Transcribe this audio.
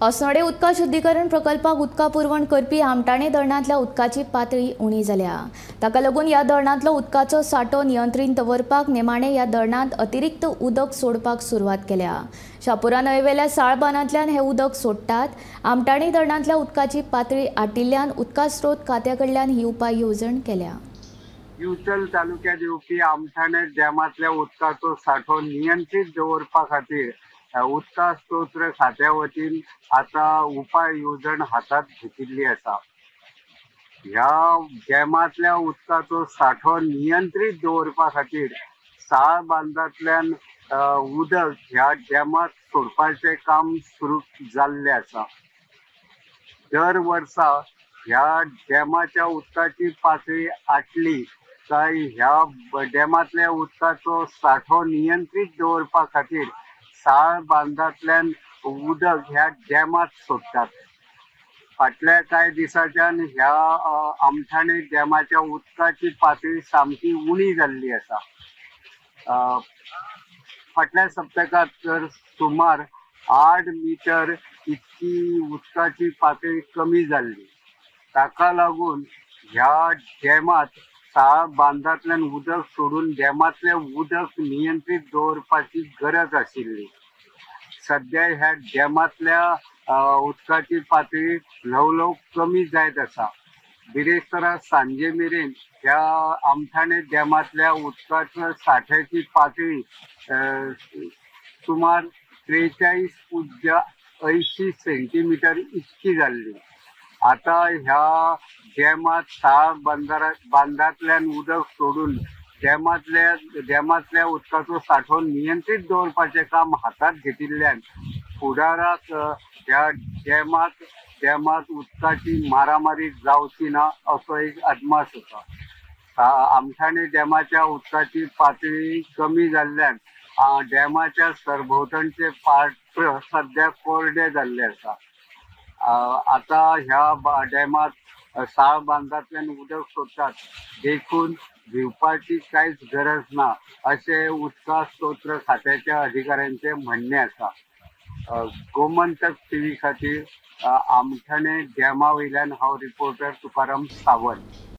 अस्नोडें उदका शुद्धीकरण प्रकल्पाक उदका पुरवण करपी आमठाणे धरणांतल्या उदकाची पातळी उणी जाल्या. ताका लागून ह्या धरणांतलो उदकाचो सांठो नियंत्रीत दवरपाक निमाणे ह्या धरणांत अतिरिक्त उदक सोडपाक सुरवात केल्या. शापुरा न्हंयेवेल्या साळबानांतल्यान हें उदक सोडटात. आमठाणे धरणांतल्या उदकाची पातळी आटिल्ल्यान उदका स्रोत खात्या कडल्यान ही उपाय येवजण केल्या. दिवचल तालुक्यात येवपी आमठाणे डॅमांतल्या उदकाचो सांठो नियंत्रीत दवरपा खातीर उदका स्रोत खात्या वतीन आतां उपाय येवजण हातांत घेतिल्ली आसा. ह्या डॅमांतल्या उदकाचो सांठो नियंत्रीत दवरपा खातीर साळ बांदांतल्यान उदक ह्या डॅमांत सोडपाचें काम सुरू जाल्लें आसा. दर वर्सा ह्या डॅमाच्या उदकाची पातळी आटली काय ह्या डॅमांतल्या उदकाचो सांठो नियंत्रीत दवरपा खातीर साळ बांदांतल्यान उदक ह्या डॅमांत सोडटात. फाटल्या कांय दिसांच्यान ह्या आमठाणे डॅमाच्या उदकाची पातळी सामकी उणी जाल्ली आसा. फाटल्या सप्तकांत तर सुमार 8 मिटर इतकी उदकाची पातळी कमी जाल्ली. ताका लागून ह्या डॅमांत साळ बांदांतल्यान उदक सोडून डॅमांतलें उदक नियंत्रीत दवरपाची गरज आशिल्ली. सद्या ह्या डॅमांतल्या उदकाची पातळी ल्हव ल्हव कमी जायत आसा. बिरेस्तारा सांजे मेरेन ह्या आमठाणे डॅमांतल्या उदकाच्या सांठ्याची पातळी सुमार 43.80 सेंटीमिटर इतकी जाल्ली. आतां ह्या डॅमांत साळ बांदांतल्यान उदक सोडून डॅमांतल्या उदकाचो सांठो नियंत्रीत दवरपाचें काम हातांत घेतिल्ल्यान फुडाराक ह्या डॅमांत उदकाची मारामारी जावची ना असो एक अदमास आसा. आमठाणे डॅमाच्या उदकाची पातळी कमी जाल्ल्यान डॅमाच्या सरभोंवतणचे पात्र सद्या कोरडे जाल्ले आसा. आतां ह्या डॅमांत साळ बांदांतल्यान उदक सोडटात देखून भिवपाची कांयच गरज ना अशें उदका स्रोत खात्याच्या अधिकाऱ्यांचें म्हणणें आसा. गोमंतक टीव्ही खातीर आमठाणे डॅमा वयल्यान हांव रिपोर्टर तुकाराम सावंत.